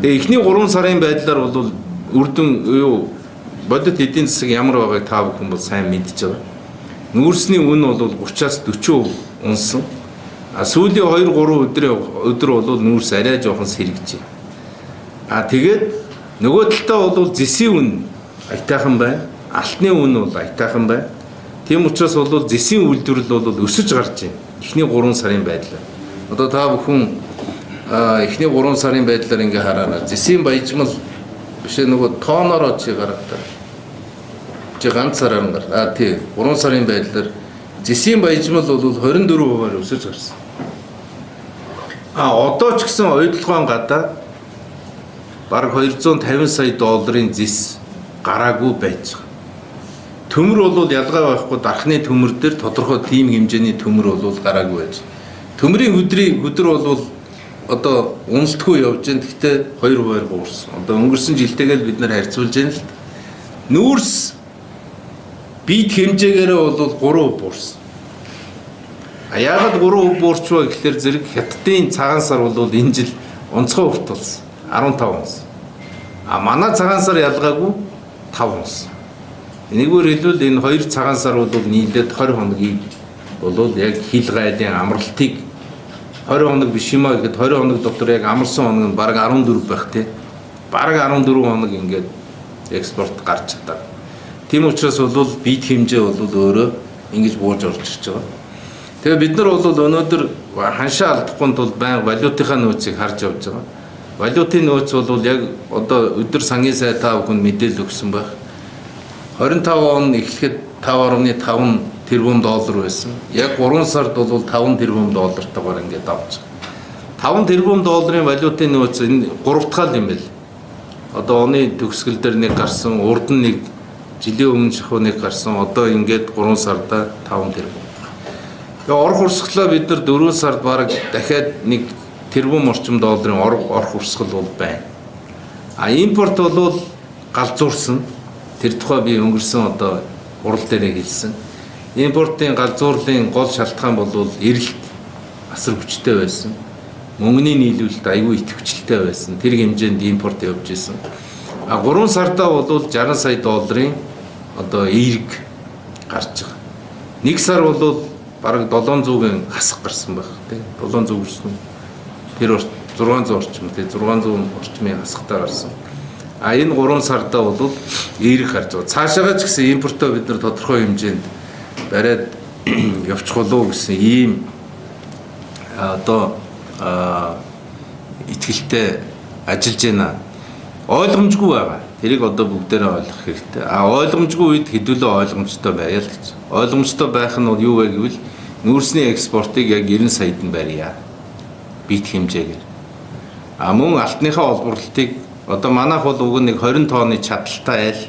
Тэгээ эхний 3 сарын байдлаар бол үр дүн юу бодит эдийн засаг ямар байгааг та бүхэн бол сайн мэдж байгаа. Нүүрсний үн бол 30-аас 40% унсан. А сүүлийн 2 3 өдрийн өдөр бол нүүрс арай жоохон сэргэж байна. А тэгээд нөгөө талдаа бол зэсийн үн аятайхан байна. Алтны үн бол аятайхан байна. Тийм учраас бол зэсийн үйлдвэрлэл бол өсөж гарч байна. Эхний 3 сарын байдлаар. Одоо та бүхэн эхний 3 сарын байдлаар ингээ хараарай. Зэсийн баяжмал биш нөгөө тоонороо чи гаргадаг. Чи ганц сараар гар. А тий 3 сарын байдлаар зэсийн баяжмал бол 24%-аар өсөж гарсан. А одоо ч гэсэн оюутлогоон гадаа бараг 250 сая долларын зэс гараагүй байж байгаа. Төмөр бол ялгаа байхгүй, дархны төмөр дээр тодорхой тийм хэмжээний төмөр бол гараагүй байж. Төмрийн өдрийн өдөр бол одоо уналтгүй явж байна. Гэхдээ 2% буурсан. Одоо өнгөрсөн жилтэйгээ л бид нар харьцуулж байна л. Нүүрс бит хэмжээгээрээ бол 3% буурсан. А яагаад 3% буурч вэ гэхлээр зэрэг Хятадын цагаан сар бол энэ жил онцгой урт болсон. 15 унс. А манай цагаан сар ялгаагүй 5 унс. Нэггээр хэлбэл энэ хоёр цагаан сар бол нийлээд 20 хоногийг бол яг хил гайлын амралтыг 20 хоног биш юм а гэхэд 20 хоног дотор яг амарсан хоног нь бараг 14 байх тий. Бараг 14 хоног ингээд экспорт гарч чадаа. Тийм учраас бол бит хэмжээ бол өөрөө ингэж бууж орж ирж байгаа. Тэгээ бид нар бол өнөөдөр ханшаа алдахгүй тулд байнга валютынхаа нөөцийг харж явж байгаа. Валютын нөөц бол яг одоо өдөр сангийн сай та бүхэнд мэдээлэл өгсөн байх. 25 он эхлэхэд 5.5 тэрбум доллар байсан. Яг 3 сард бол 5 тэрбум доллартайгаар ингээд авч байгаа. 5 тэрбум долларын валютын нөөц энэ 3 дахь юм байл. Одоо оны төгсгөл дээр нэг гарсан, урд нь нэг жилийн өмнө шахуу нэг гарсан. Одоо ингээд 3 сарда 5 тэрбум. Тэгээ орох урсгалаа бид нар 4 сард бараг дахиад 1 тэрбум орчим долларын орох урсгал бол байна. А импорт бол галзуурсан. Тэр тухай би өнгөрсөн одоо хурал дээрээ хэлсэн. Импортын галзуурлын гол шалтгаан бол эрэлт асар хүчтэй байсан. Мөнгөний нийлүүлэлт аюул идэвхжэлтэй байсан. Тэр хэмжээнд импорт явж исэн. А 3 сардаа бол 60 сая долларын одоо эерэг гарч байгаа. Нэг сар бол бараг 700-ын хасах гарсан байх тий. 700 хүрсэн үү? Тэр 600 орчим тий 600 орчмын хасахтай гарсан. А энэ 3 сардаа бол эерэг гарч байгаа. Цаашаагаа ч гэсэн импортоо бид нар тодорхой хэмжээнд бариад явчих болов гэсэн ийм одоо итгэлтэй ажиллаж байна. Ойлгомжгүй байгаа. Тэрийг одоо бүгдээрээ ойлгох хэрэгтэй. А ойлгомжгүй үед хэдүүлээ ойлгомжтой байя л гэж. Ойлгомжтой байх нь юу вэ гэвэл нүүрсний экспортыг яг 90 саяд нь барья. Бит хэмжээгээр. А мөн алтныхаа олборлолтыг одоо манайх бол уг нь нэг 20 тонны чадaltaй айл.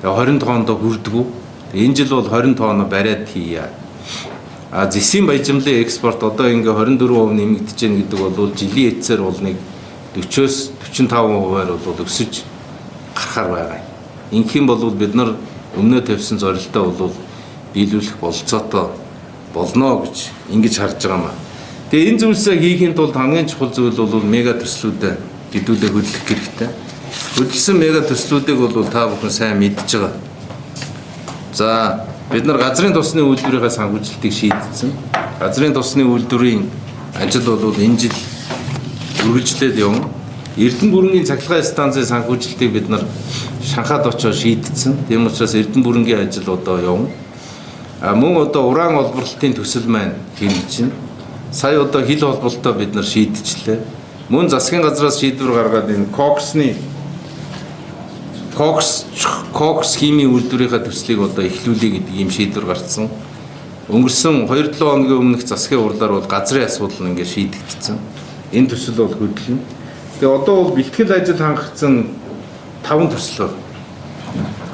Тэгээ 20 тоннд хүрдэггүй. Энэ жил бол 20 тонно бариад хийя. А зэсийн баяжмлын экспорт одоо ингээ 24% нэмэгдэж байна гэдэг бол жилийн эцсээр бол нэг 40-оос 45%-аар бол өсөж гарахаар байгаа. Ингэх юм бол бид нар өмнөө тавьсан зорилтоо бол биелүүлэх болцоотой болно гэж ингэж харж байгаа юм а. Тэгээ энэ зүйлсээ хийхийн тулд хамгийн чухал зүйл бол мега төслүүдэд хэдүүлээ хөдлөх хэрэгтэй. Хөдөлсөн мега төслүүдийг бол та бүхэн сайн мэдж байгаа. За бид нар газрын тосны үйлдвэрийнхээ санхүүжилтийг шийдсэн. Газрын тосны үйлдвэрийн ажил бол энэ жил үргэлжлээд явна. Эрдэнэ бүрэнгийн цахилгаан станцын санхүүжилтийг бид нар Шанхайд очоод шийдсэн. Тийм учраас Эрдэнэ бүрэнгийн ажил одоо явна. А мөн одоо уран олборлолтын төсөл маань хэрэгжинэ. Сая одоо хил холболтоо бид нар шийдчихлээ. Мөн засгийн газраас шийдвэр гаргаад энэ коксны кокс химийн үйлдвэрийнхээ төслийг одоо эхлүүлэе гэдэг ийм шийдвэр гаргасан. Өнгөрсөн 2-7 хоногийн өмнөх засгийн хурлаар бол газрын асуудал нь ингээд шийдэгдсэн. Энэ төсөл бол хөдөлнө. Тэгээ одоо бол бэлтгэл ажил хангагдсан 5 төсөл байна.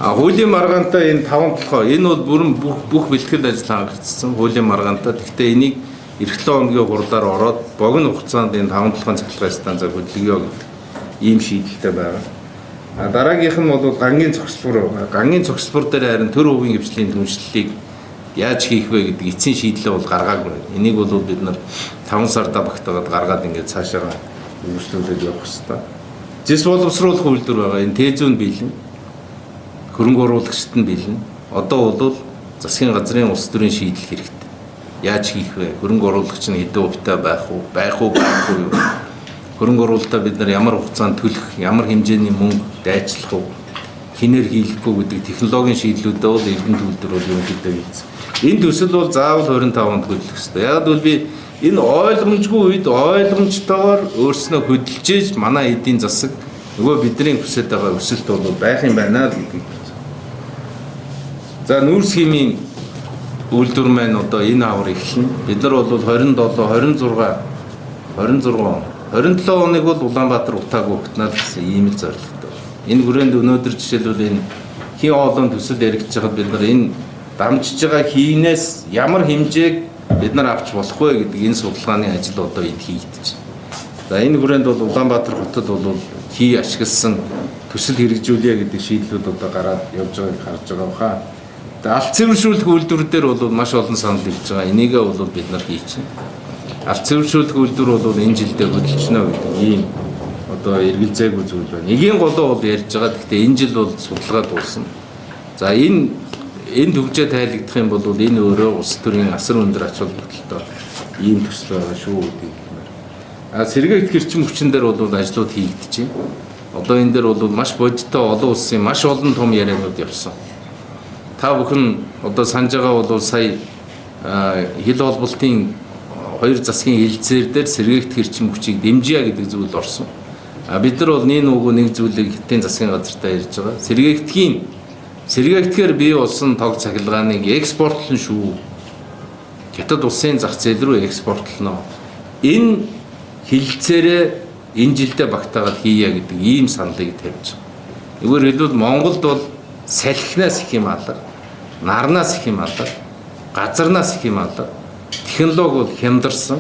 А хуулийн маргаантай энэ 5 толгой энэ бол бүрэн бүх бэлтгэл ажил хангагдсан хуулийн маргаантай. Гэхдээ энийг эх 7 хоногийн хурлаар ороод богино хугацаанд энэ 5 толгойн цахилгаан станцаар хөдөлгөё гэдэг ийм шийдэлтэй байгаа. А дараагийнх нь бол гангийн цогцлбор. Гангийн цогцлбор дээр харин төр хувийн хвшлийн түншлэлийг яаж хийх вэ гэдэг эцсийн шийдлээ бол гаргаагүй байна. Энийг бол бид нар 5 сарда багтаагаад гаргаад ингээд цаашаа үргэлжлүүлээд явах хэрэгтэй. Зэс боловсруулах үйлдвэр байгаа. Энэ Тэзүүн бэлэн. Хөрөнгө оруулагчид нь бэлэн. Одоо бол засгийн газрын улс төрийн шийдэл хэрэгтэй. Яаж хийх вэ? Хөрөнгө оруулагч нь хэдэн хувьтай байх уу? Байх уу, байхгүй юу? Хөрөнгө оруулалтаа бид нар ямар хугацаанд төлөх, ямар хэмжээний мөнгө дайчлах уу? Хинээр хийлэхгүй гэдэг технологийн шийдлүүдээ бол Эрдэнэт үйлдвэр бол ерөнхийдөө хийсэн. Энэ төсөл бол заавал 25 онд хөдлөх ёстой. Яг бол би энэ ойлгомжгүй үед ойлгомжтойгоор өөрснөө хөдөлж иж манай эдийн засаг нөгөө бидний хүсэж байгаа өсөлт бол байх юм байна л гэдгийг. За нүүрс химийн үйлдвэр маань одоо энэ авар эхэлнэ. Бид нар бол 27, 26, 26, 27 оныг бол Улаанбаатар утаагүй өгтнаа гэсэн ийм л зорилготой. Энэ хүрээнд өнөөдөр жишээлбэл энэ хин олон төсөл яригдж байхад бид нар энэ дамжиж байгаа хийнээс ямар хэмжээг бид нар авч болох вэ гэдэг энэ судалгааны ажил одоо энд хийгдэж байна. За энэ хүрээнд бол Улаанбаатар хотод бол хий ашигласан төсөл хэрэгжүүлье гэдэг шийдлүүд одоо гараад явж байгааг харж байгаа баха. За алт цэвэршүүлэх үйлдвэр дээр бол маш олон санал ирж байгаа. Энийгээ бол бид нар хийчихнэ. Алт цэвэршүүлэх үйлдвэр бол энэ жилдээ хөдөлчихнө гэдэг ийм одоо эргэлзээгүй зүйл байна. Эгийн голоо бол ярьж байгаа. Гэхдээ энэ жил бол судалгаа дуусна. За энэ төвжээ тайлагдах юм бол энэ өөрөө улс төрийн асар өндөр ач холбогдолтой ийм төсөл байгаа шүү гэдгийг хэлмээр. А сэргээгдэх эрчим хүчин дээр бол ажлууд хийгдэж байна. Одоо энэ дээр бол маш бодиттой олон улсын маш олон том ярианууд явсан. Та бүхэн одоо санаж байгаа бол сая хил холболтын хоёр засгийн хэлцээр дээр сэргээгдэх эрчим хүчийг дэмжийа гэдэг зүйл орсон. А бид нар бол нэг нүгөө нэг зүйлийг хятадын засгийн газартаа ярьж байгаа. Сэргээгдэхээр бий болсон тог цахилгааныг экспортлон шүү. Хятад улсын зах зээл рүү экспортлоно. Энэ хэлцээрээ энэ жилдээ багтаагаад хийя гэдэг ийм саналыг тавьж байгаа. Нэггээр хэлбэл Монголд бол салхинаас их юм алга, нарнаас их юм алга, газарнаас их юм алга. Технологи бол хямдарсан.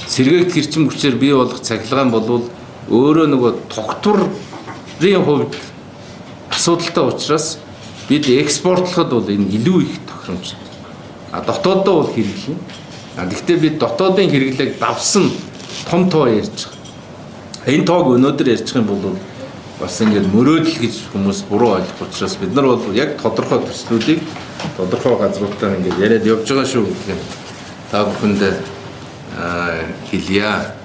Сэргээгдэх эрчим хүчээр бий болох цахилгаан бол өөрөө нөгөө тогтворын хувьд асуудалтай учраас бид экспортлоход бол энэ илүү их тохиромжтой. А дотооддоо бол хэрэглэнэ. А гэхдээ бид дотоодын хэрэглээг давсан том тоо ярьж байгаа. Энэ тоог өнөөдөр ярьчих юм бол бас ингээд мөрөөдөл гэж хүмүүс буруу ойлгох учраас бид нар бол яг тодорхой төслүүдийг тодорхой газруудаар ингээд яриад явж байгаа шүү гэдгийг та бүхэнд хэлье.